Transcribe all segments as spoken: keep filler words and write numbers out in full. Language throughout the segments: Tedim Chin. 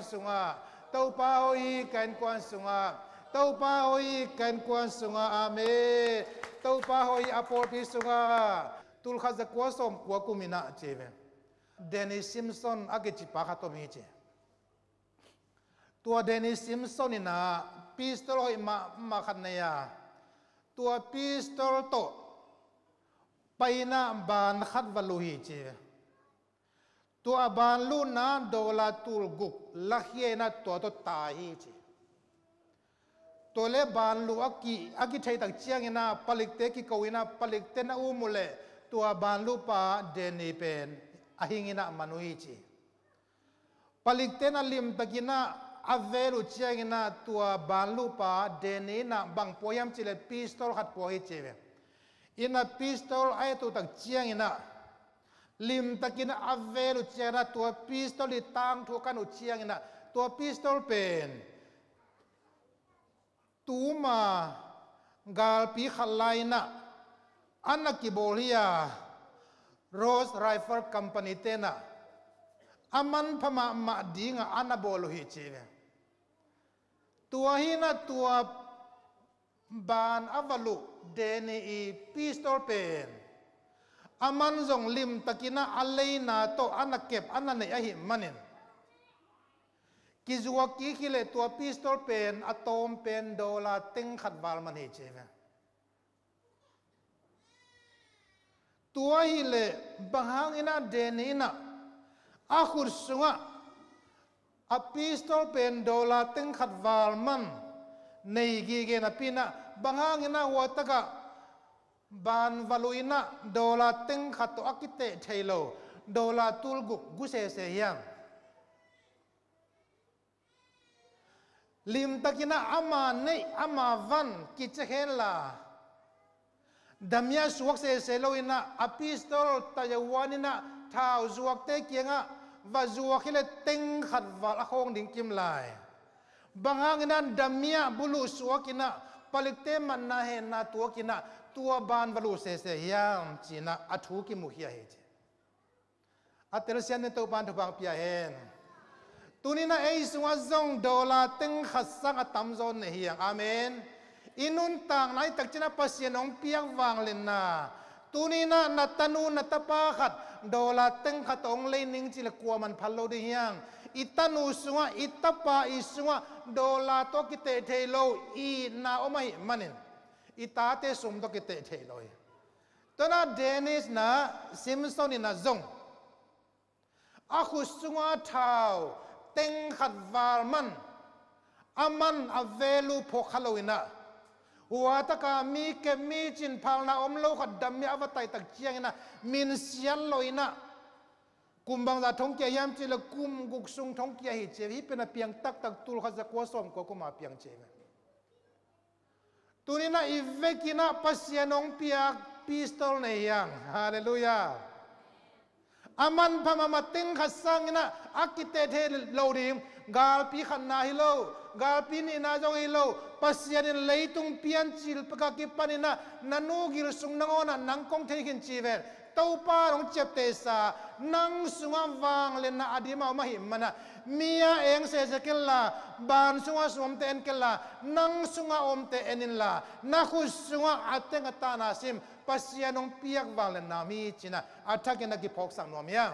sungah, Topa hoih hi ka innkuan sungah, Topa hoih hi ka innkuan sungah, amen. Topa hoih hi a pawlpi sungah. Tulkhat zakua sawmkua kum in ah ci ve, Danny Simpson a kici pa khat om hi ci. Tua Danny Simpson in ah pistol hoih mahmah khat nei a, tua pistol tawh pai in ah ban khat va luh hi ci ve. Tua a ban luhna dollar tul guk lakhia in ah tua tawh tai hi ci. Tua leh ban luh a ki, a kithei tak ciangin ah palikte kiko in ah palikte na um uh leh tua ban luhpa Danny pen a hing in ah man uh hi ci. Palikte in ah limtakin ah a vel uh ciangin ah tua ban luhpa Danny in ah bang pua hiam cih leh pistol khat pua hi ci ve. In ah pistol a et uh tak ciangin ah limtakin ah a vel uh ciangin ah tua pistol i tangthu a kan uh ciangin ah tua pistol pen tuma galpi khat lai in ah a na kibawl hi a, Ross Rifle Company te in ah a manpha mahmah dingah a na bawl uh hi ci ve. Tua hi in ah tua ban a va luh Danny i pistol pen a man zong limtakin ah a leina tawh a na kep a na neih ahih manin kizuak kik hi leh tua pistol pen a tawm pen dollar teng khat val man hi ci ve. Tua hi leh bang hangin ah Danny in ah a khut sungah a pistol pen dollar teng khat val man nei gige napi in ah bang hangin ah hua takah ban va luh in ah dollar teng khat tawh a kiteh thei lo dollar tul guk gu sese hiam? Limtakin ah ama neih ama van kiciak henla, damia suak sese lo in ah a pistol tayawan in ah thau zuakte kiangah va zuak hi leh teng khat val a khawng ding kim lai. Bang hangin ah damia buluh suak in ah palikte matna henna tuak in ah tua ban va luh sese hiam ci in ah a thu kimukhia hi ci. A telsiam dingin Topa'n thupha pia hen. Tuni in ah ei sungah zong dollar teng khat sang a tamzaw nei hi hang. Amen. I nuntakna i takciang ah Pasian hong piak vangliatna, tuni in ah na tanu na tapa khat dollar teng khat hong lei ning cih leh kuaman phal lo ding hi hang. I tanu sungah i tapa i sungah dollar tawh kiteh thei lo itna om ahih manin i tate sum tawh kiteh thei lo hi. Tua in ah Danny in ah Simpson in ah zong a khut sungah thau teng khat val man a man a vel uh phawk kha lo in ah hua takah mi kep mi cin phalna om lo khat damia a va tai tak ciangin ah minsiat lo in ah kum bangzah thongkia hiam cih leh kum guk sung thongkia hi ci ve. Hih pen a piang taktak tulkhat zakua sawmkua kum a piang ci ve. Tuni in ah i vekin ah Pasian hong piak pistol nei hi hang. Halleluiah. A manpha mahmah teng khat sangin ah a kiteh thei lo ding galpi khatna hi lo, galpi nihna zong hi lo. Pasian in leitung piancil pek a kipanin ah na nu gil sung nangawn ah nang kong thei khin ci ven. Topa hong ciaptehsa, nang sungah vangliatna a dim a om ahih manin ah mi a eng sese kenla, ban sungah sum omte en kenla, nang sungah omte en inla, na khut sungah a teng a tana sim Pasian hong piak vangliatna om hi ci in ah a thakin a kiphawksak nuam hi hang.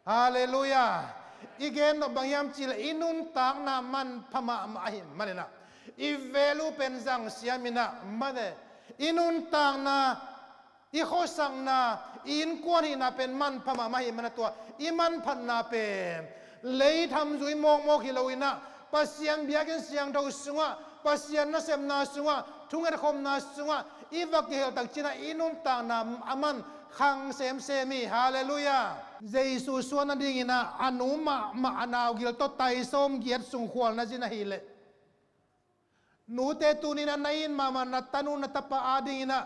Halleluiah. I gen nop bang hiam cih leh i nuntakna manpha mahmah ahih manin ah i value pen zang siam in ah mate, i nuntakna, i khuasakna, i innkuan hihna pen manpha mahmah ahih manin ah tua i manphatna pen lei tham zui mawkmawk hi lo in ah Pasian biakinn siangtho sungah, Pasian nasepna sungah, thungetkhopna sungah i va kihel tak ciangin ah i nuntakna a man khang semsem hi. Halleluiah. Jesu suan nadingin ah a nu mahmah a naugil tawh tai sawmgiat sung khualna zin ahih leh, nute, tuni in ah na it mahmah na tanu na tapa adingin ah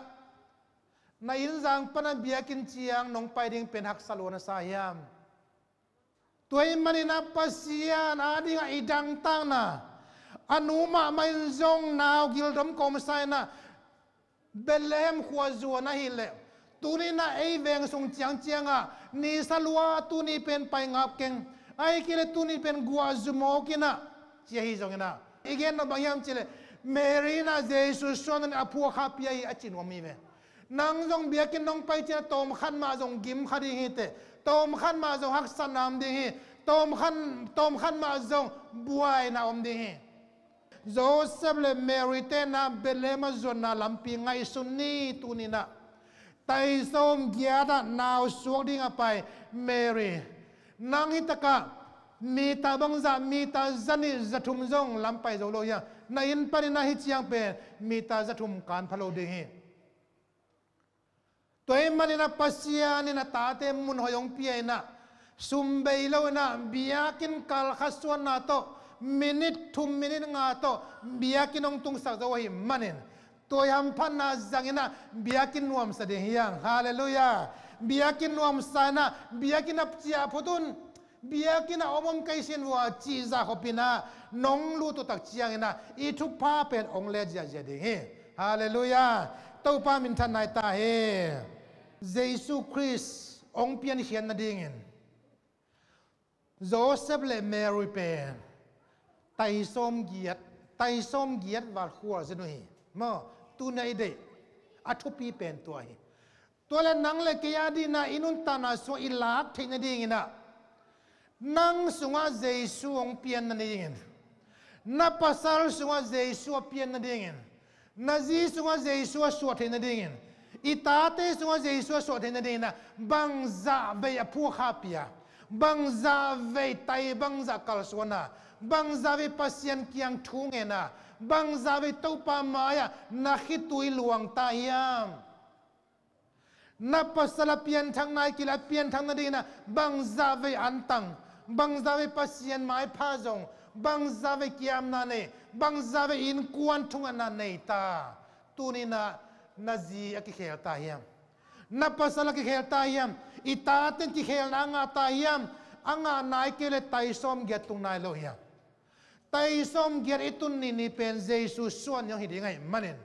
na innzang pan a biakinn ciang nong pai ding pen haksa lua na sa hiam? Tua ahih manin ah Pasian adingah i dangtakna, a nu mahmah in zong naugil dom kawmsa in ah Bethlehem khua zuan ahih leh, tuni in ah ei veng sung ciangciang ah nisa lua, tuni pen pai ngap keng, Ahih kei leh tuni pen guah zumawk in ah ci ahi zongin ah, i gen nop bang hiam cih leh Mary in ah Jesu suan in a phuak kha pia hi a ci nuam hi ve. Nang zong biakinn nong pai ciang tawmkhat mah zong gim kha ding hi teh, tawmkhat mah zong haksatna om ding hi, tawmkhat, tawmkhat mah zong buaina om ding hi. Joseph le Mary te in ah Bethlehem a zuanna lampi ngaihsun ni. Tuni in ah taisawm giat ah nau suak ding a pai Mary, nang hi takah mita bangzah, mita zanih zathum zong lam pai zo lo hiam? Na inn panin ah hih ciang pen mita zathum kan pha lo ding hi. Tua ahih manin ah Pasian in a tate mun hoih hong pia in ah, sum bei lo in ah biakinn kal kha suanna tawh, minit thum minit nga tawh biakinn hong tungsak zo ahih manin, tua i hamphatna zang in ah biakinn nuamsa ding hi hang. Halleluiah. Biakinn nuamsa in ah biakinn a ciah phot un. Biakinn ah om om kei sin vua cih zah khop in ah nong lut uh tak ciangin ah i thupha pen hong let ziahziah ding hi. Halleluiah. Topa minthanna hi ta hi. Jesu Khrist hong piankhiat nadingin Joseph le Mary pen taisawm giat, taisawm giat val khualzin uh hi. Maw, tuni a i deih a thupi pen tua hi. Tua le nang le kei a dingin ah i nuntakna sungah i lak theih nadingin ah nang sungah Jesu hong pian nadingin, na pasal sungah Jesu a pian nadingin, na zi sungah Jesu a suah theih nadingin, i tate sungah Jesu a suah theih nadingin ah bangzah vei a phuak kha pia, bangzah vei tai, bangzah kalsuan a, bangzah vei Pasian kiang thu ngen a, bangzah vei Topa mai-ah na khitui luang ta hiam? Na pasal a pianthak nai kei leh a pianthak nadingin ah bangzah vei antang, bangzah vei Pasian maipha zong, bangzah vei kiamna nei, bangzah vei innkuan thungetna nei ta? Tuni-in ah na zi a kikhel ta hiam? Na pasal a kikhel ta hiam? I taten kikhelna a ngah ta hiam? A ngah nai kei leh taisawm giat tung nai lo hiam? Taisawm giat i tun nini pen Jesu suan ni hong hi ding ahih manin,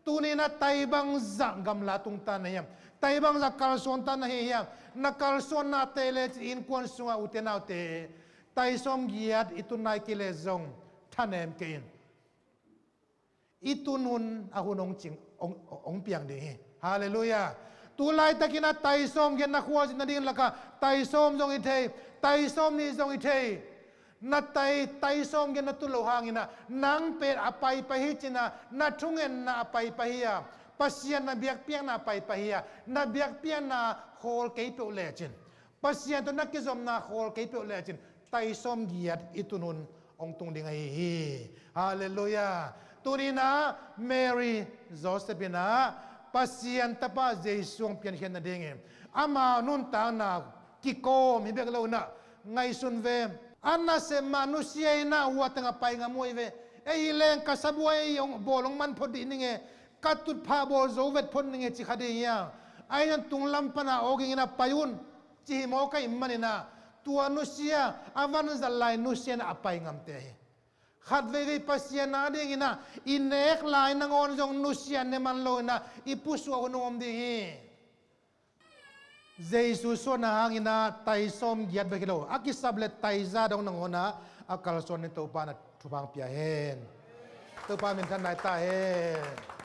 tuni-in ah tai bangzah gamla tung ta na hiam? Tai bangzah kalsuan ta na hi hiam? Na kalsuannate lecin innkuan sungah, ute naute, taisawm giat i tun nai kei leh zong thanem kei in. I tun hun a hun hong cing, hong, hong piang ding hi. Halleluiah. Tu laitakin ah taisawm giat na khualzin nading lakah taisawm zong hi thei, taisawm nih zong hi thei. Na tai, taisawm giat na tun loh hangin ah nang pen a paipai hi cin ah, na thungetna a paipai hi a, Pasian na biakpiakna a paipai hi a, na biakpiakna khawl kei peuh lecin, Pasian tawh na kizopna khawl kei peuh lecin, taisawm giat i tun hun hong tung ding ahi hi. Halleluiah. Tuni-in ah Mary Joseph in ah Pasian Tapa Jesu hong piankhiat nadingin ama nuntakna kikawm hi bek lo-in ah ngaihsun ve. A nasep mah nusia in ah hua teng a pai ngam uh hi ve. Ei hi leng ka sabuai hong bawl hong man phot dih ning e, ka tutphah bawl zo vet phot ning e ci kha ding hi a. Ahi zongin tunglam pan a awging in ah pai un ci hi mawk ahih manin ah, tua nusia, a vanzat lai nusia in ah a pai ngamte hi. Khat veivei Pasian adingin ah i nek lai nangawn zong nusia ne man lo-in ah i pusuah hun hong om ding hi. Jesu suanna hangin ah taisawm giat bek hi lo, a kisap leh taiza dong nangawn ah a kalsuan in Topa in ah thupha hong pia hen. Topa minthanna hi ta hen.